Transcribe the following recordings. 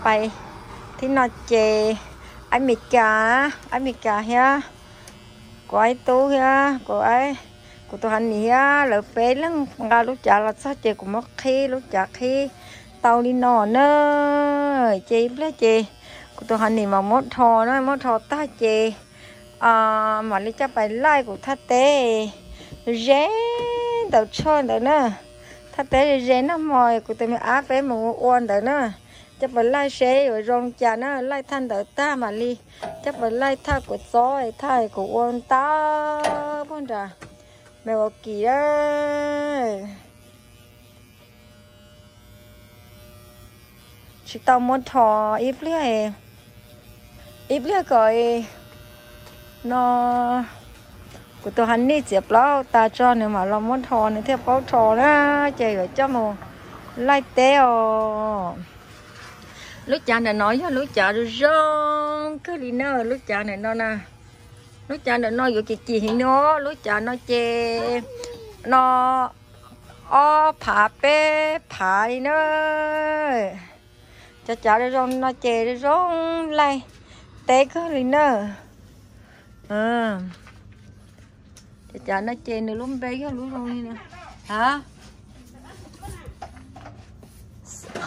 Pais thib no ces Ab Mes Kas, Ab Mes Kas thiab kuv Ab Tub thiab kuv, kuv tus Hav Nis thiab lawv peb leeg nqa lub cav los txog ces kuv muab qhib lub cav qhib tau li no na. Ces ib pliag ces kuv tus Hav Nis mas muab rho na, muab rho tag ces mam li coj pais laij kuv thaj teb ze ntawm tshuaj ntawd na. Thaj teb ze ze nag hmo kuv tus me ab peb mus ua ntawd na. Coj pais laij seb yuav zoo cas na, laij thaj ntawd tag mam li coj pais laij thaj kuv txob, thaj kuv ua ntau puag nram Milwaukee a. Tsis tau muab rho ib pliag, ib pliag kom no kuv tus Hav Nis txiav plaub tas tso nws mam los muab rho nws thiaj paub rho na. Ces yuav coj mus laij teb os. Lub cav ntawm no yog lub cav zoo zoo kawg li na, lub cav ntawm no na. Lub cav ntawm no yuav kim kim heev no, lub cav no ces no ob phav peb phav li na. Cov cav zoo zoo no ces zoo laij teb kawg li na. Cov cav no ces nws lub npe yog lub zoo li na. Ha,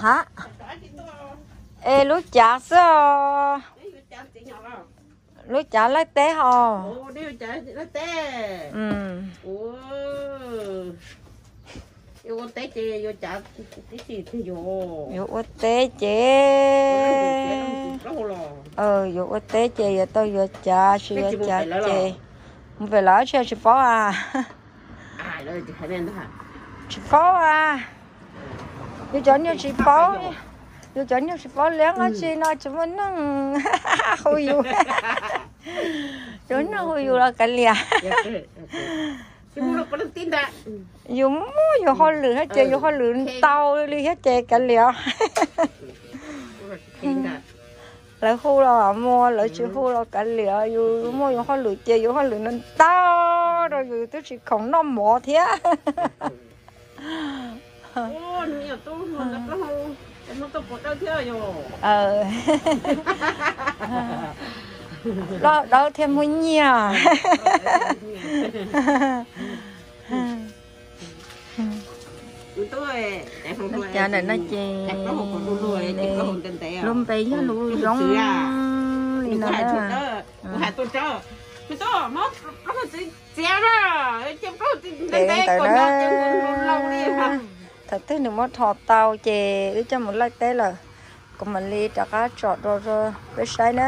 ha, es lub cav xwb os. Lub cav laij teb hos. Yuav ua teb ces, yuav ua teb ces yuav tau yuav cav, tsis yuav cav ces mus pem lawv tsis, tsis paub a. Tsis paub a. Yus cov nyuag tsis paub, yus cov nyuag tsis paub liab dab tsi no tsis muaj neeg hu yus. Tsis muaj neeg hu yus los kav liam. Yus muaj yus hauj lwm thiab ces yus hauj lwm ntau li thiab ces kav liam. Lawv hu los muaj, lawv tsis hu los kav liam, yus muaj yus hauj lwm ces yus hauj lwm no ntau rau yus twb tsis khoom noj mov thiab. Loj dawb thiab muaj nyiaj. Lub cav ntawm no ces lub npe yog lub zoo li no. Ces ntawd na, thaum twg nws muab rho tau ces wb coj mus laij teb lawm, kuv mam li rov qab tsom rau peb saib na.